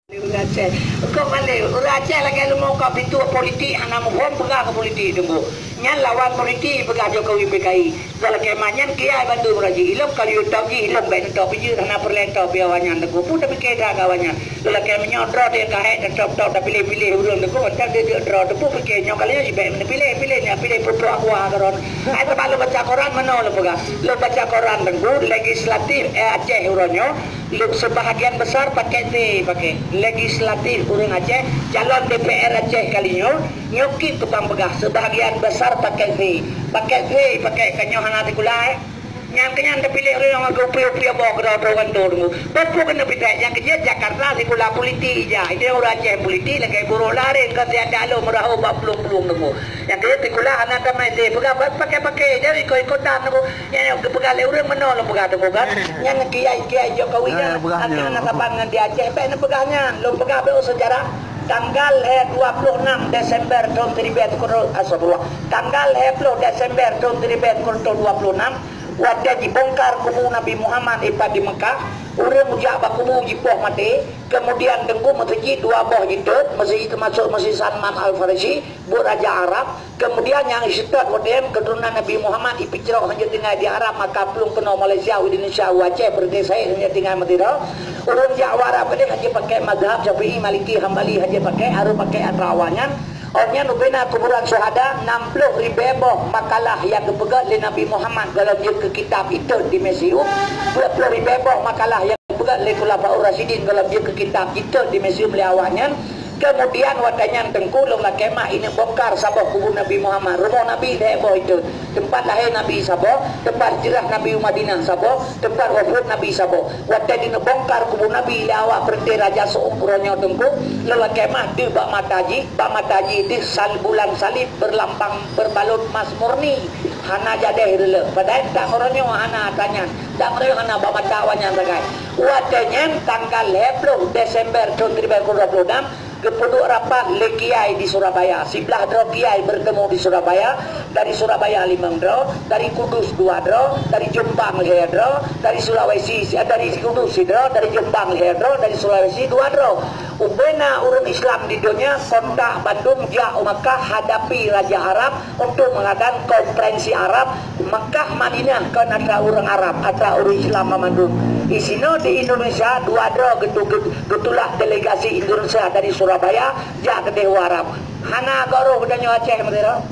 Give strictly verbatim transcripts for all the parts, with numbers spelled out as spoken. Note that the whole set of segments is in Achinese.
Ureueng Aceh. Kok balik, ureueng Aceh lagèe leumo ka pintoe politik, hana muphom peugah keu politik teungku. Nyan lawan politik peugah Jokowi P K I. Dah lagèe mah nyan kiai bandum raji. Ilong ka lheueh top jih, ilong bèk neutop jih, hana peureulèe top awak nyan teungku. Pun tapike that keu awak nyan. Lagèe meunyoe droe teuka hék, tatop-top, tapiléh-piléh ureueng teungku, mantong deuek-deuek droe teupeu pike nyoe kali nyoe jibèk piléh-piléh, nyan piléh peuet-peuet buah keudroe. Hai teuma lôn baca koran, meunoe lôn peugah. Lôn baca koran teungku, legislatif, eh, Aceh uroe nyoe, Lé-, sebahagian besar paket V pakai. Legislatif ureueng Aceh, calon D P R Aceh kali nyoe, nyoe kip tukang peugah, sebahagian besar paket V. Paket V pakai ka nyoe hana sikula, eh. Nyang keunyan teupiléh ureueng nyang geupeu-peu boh keudroe-droe kantor teungku. Peue-peue keuneuk pitai, nyang keujeuet Jakarta sikula politik ija. Itu nyang ureueng Aceh politik lagèe buroe lareng ka siat dak lom meurahô bak plueng-plueng teungku. Nyang keujeuet sikula hana tamai deh. Peugah pakai-pakai, jadi ikot-ikotan teungku. Nyan nyang geupeugah lé ureueng meunoe lôn peugah teungku kan. Nyan kiai-kiai Jokowi nyan, peugah akan nyoe. Hana saban ngon di Aceh, bèk neupeugah nyan. Lôn peugah beuh seujarah, tanggal lhèe dua ploh nam Desember thôn siribèe tukoh, astagfirullah. Tanggal lhèe ploh Desember thôn siribèe tukoh dua ploh nam, watèe jibongkar kubu Nabi Muhammad ipat di Mekah, ureueng ujak bak kubu jipoh maté, kemudian teungku meuseujid dua boh jitot, meuseujid teumasuk Meuseujid Salman Al-Farisi, buet raja Arab, Keumudian nyang jiseutôt watèe nyan keuturonan Nabi Muhammad jipeucrok hanjeuet tinggai di Arab, maka plueng keunoe Malaysia, Indonesia, u Aceh, peureudeh saét hanjeuet tinggai meusidroe. Ureueng jak u Arab keudeh hanjeuet pakai mazhab Syafi'i, Maliki, Hambali hanjeuet pakai, harôh pakai atra awaknyan. Awaknyan ubena kuburan syuhada, nam ploh ribèe boh makalah nyang geupeugèt lé Nabi Muhammad gohlom jeuet keu kitab itot di museum. Dua ploh ribèe boh makalah nyang geupeugèt lé Khulafaur Rasyidin gohlom jeuet keu kitab itot di museum lé awaknyan. Keumudian watèe nyan teungku lôn lakèe mah ineuk bongkar saboh kubu Nabi Muhammad. Rumoh Nabi lhèe boh itot. Teumpat lahé Nabi saboh, teumpat hijrah Nabi u Madinah saboh, teumpat wafeuet Nabi saboh. Watèe jineuk bongkar kubu Nabi lé awak peureudeh Raja Su'ud uroe nyoe teungku, lôn lakèe mah deuh bak mata jih, bak mata jih deuh sal-, bulan saleb beurlambang beurbalot mas murni. Hana jadèh reuleuh. Padahai tan uroe nyoe hana atra nyan. Dan uroe nyoe hana bak mata awaknyan sagai. Watèe nyan tanggal lhèe ploh Desember thôn siribèe dua ploh nam, Geupeuduek rapat lé kiai di Surabaya. Siblaih droe kiai beurtemu di Surabaya, dari Surabaya limong droe, dari Kudus dua droe, dari Jombang lhèe droe, dari Sulawesi, eh, dari Kudus sidroe, dari Jombang lhèe droe, dari Sulawesi dua droe. Ubena ureueng Islam di donya kontak bandum jak u Makkah hadapi Raja Arab untuk mengadakan konferensi Arab. Makkah, Madinah kon atra ureueng Arab, atra ureueng Islam banmandum. Disinoe di Indonesia dua droe geutu-, geutulak delegasi Indonesia dari Surabaya jak keudeh u Arab. Hana goroh geutanyoe Aceh meusidroe.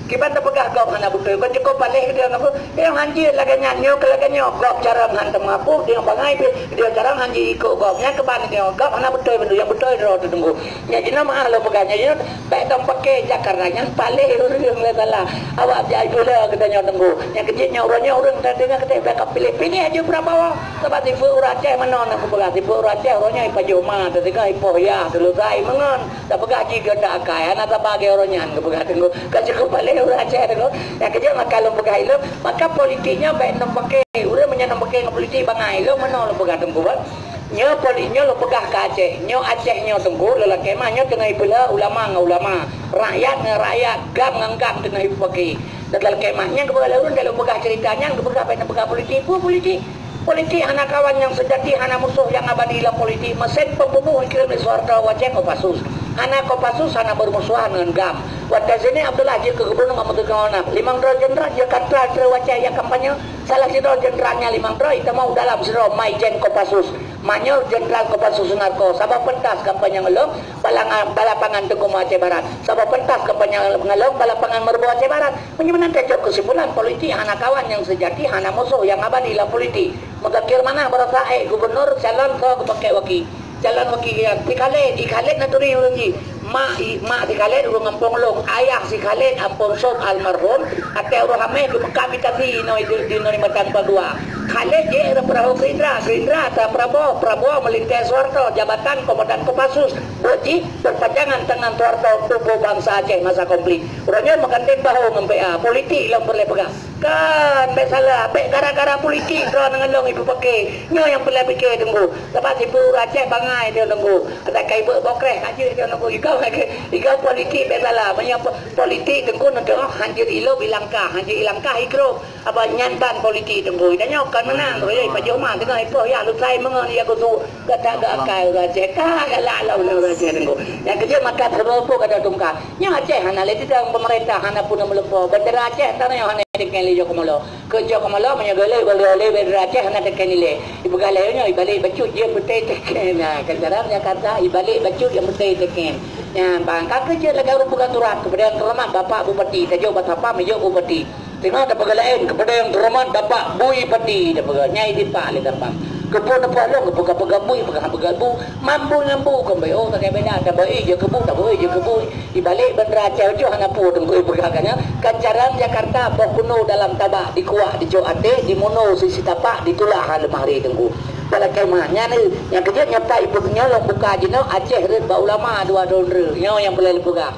Kiban tapeugah gob hana beutôi, kon cukôp paléh geutanyoe. Nyang hanjeuet lagèe nyan, nyoe keu lagèe nyoe, gob carông han teumeuapôh, nyang bangai pih geutanyoe carông han jiikôt gob. Nyan keuban geutanyoe gob hana beutôi bandum, nyang beutôi droe teuh teungku. Nyan jinoe meu'ah lôn peugah, nyan jinoe Bèk dong paké Jakarta nyan paléh ureueng lé salah. Awak jai pula geutanyoe teungku. Nyang keujeuet nyoe uroe nyoe ureueng tadeungoe keutai bèk ka piléh-piléh aju Prabowo. Sabab sifeuet ureueng Aceh meunoe na kupeugah, sifeuet ureueng Aceh uroe nyoe ipajoh ma, tadeungoe ipoh yah, teulusai meungon. Tapeugah jih geutak akai, hana saban lagèe uroe nyan geupeugah teungku. Ka cukôp paléh ureueng Aceh teungku. Nyang keujeuet maka lôn peugah ilôn, maka politik nyoe bèk dong paké. Ureueng meunyoe dong paké ngon politik bangai, ilôn meunoe lôn peugah teungku. Nyoe poli-, nyoe lôn peugah keu Aceh. Nyoe Aceh nyoe teungku, lôn lakèe mah nyoe teungoh ipeulheueh ulama ngon ulama, rakyat ngon rakyat, GAM ngon GAM teungoh ipeupaki. Lôn lakèe mah nyan geupeugah lé ureueng, lôn peugah ceurita nyan geupeugah bèk neupeugah politik. Peue politik? Politik hana kawan nyang seujati, hana musoh nyang abadi lam politik. Meusén pembunuh ikirém lé Soeharto u Aceh Kopassus. Hana Kopassus hana beurmusohan ngon GAM. Watèe Zaini Abdullah jeuet keu gubunur ngon Meuteugah Onam, limong droe jeuneural jeuet keu atra u Aceh jak kampanye. Salah sidroe jeuneural nyan limong droe, itamong u dalam sidroe Maijen Kopassus. Manyur Jenderal Kopassus Sunarko, saboh peuntas kampanye ngon lôn, balapangan Teungku Aceh Barat. Saboh peuntas kampanye ngon lôn, balapangan Meureubo Aceh Barat. Meunyoe meunan tacok keusimpulan, politik hana kawan nyang seujati, hana musoh nyang abadi lam politik. Muzakir Manaf baroesa ék gubunur, calon soe geupaké waki. Calon waki nyan, si Khaled, si Khaled na turi ureueng jih. Mak i, mak si Khaled ureueng gampông lôn, ayah si Khaled Ampon Sop almarhum, watèe uroe Hamèh geupeugah mita si inoe di, di inoe di Batang Padua. Khaled jeuet rot peurahô Gerindra, Gerindra atra Prabowo, Prabowo meulintèe Soeharto, jabatan Komandan Kopassus, buet jih perpanjangan tangan Soeharto tuboh bansa Aceh masa konflik. Uroe nyoe meugandeng bahô ngon P A, politik lom peureulèe peugah. Kan, bèk salah, bèk gara-gara politik droeneuh ngon lôn ipeupake. Nyoe nyang peureulèe pike teungku. Sabab sifeuet ureueng Aceh bangai teungku. Asai ka ibeuet bokreh ka jeuet teungku. Iga politik biasalah. Banyak po-, politik Teungku nanti, oh, hanjeuet ilop ilangkah, hanjeuet ilangkah ikrop. Apa nyan ban politik Teungku? Ida nyoe kan menang. Oi, pajoh ma tengah ipoh ya lutai mengon ya kutu. Kata ga akai urang Aceh. Ka galak lah urang Aceh Teungku. Yang kerja mata terlalu kata tungkah. Nyang Aceh hana lé teugang pemerintah, hana pun meuleumpah. Bendera Aceh tanyoe hana teuken lé jok molo. Keu jok molo meunyoe golek, golek, golek bendera Aceh hana teuken ilée. Ipeugah lé nyoe, ibalek bacut jeuet beutôi teuken. Nah, kan dalam Jakarta, ibalek bacut nyang beutôi teuken. Nyan, bang, ka keuh jeuet lagée ureuëng peugah surat, kepada yang terhormat Bapak Bupati, tajok bak sapam, ijok Bupati. Teungoh tapeugah laén, kepada yang terhormat Bapak Bupati, tapeugah, nyai dipak lé sapam. Keupeue tapeugah lôn, keupeue ka peugah bui, peugah, peugah bu, mambu ngon bu, kon bayo, ka beda, tabawi je keu bu, tabawi je keu bu. Ibalek bendera Aceh ujoh hana peue Teungku ipeugah kan nyan. Kacaran Jakarta boh kuno dalam tabak, dikuak dicok até, dimuno sisi tapak, ditulak ha leumah ri Teungku. Balakée mah nyan, nyang keujeuet nyoe pat ipeugah nyoe lôn buka jinoe Aceh rhot bak ulama dua thon re. Nyoe nyang peureulée lôn peugah.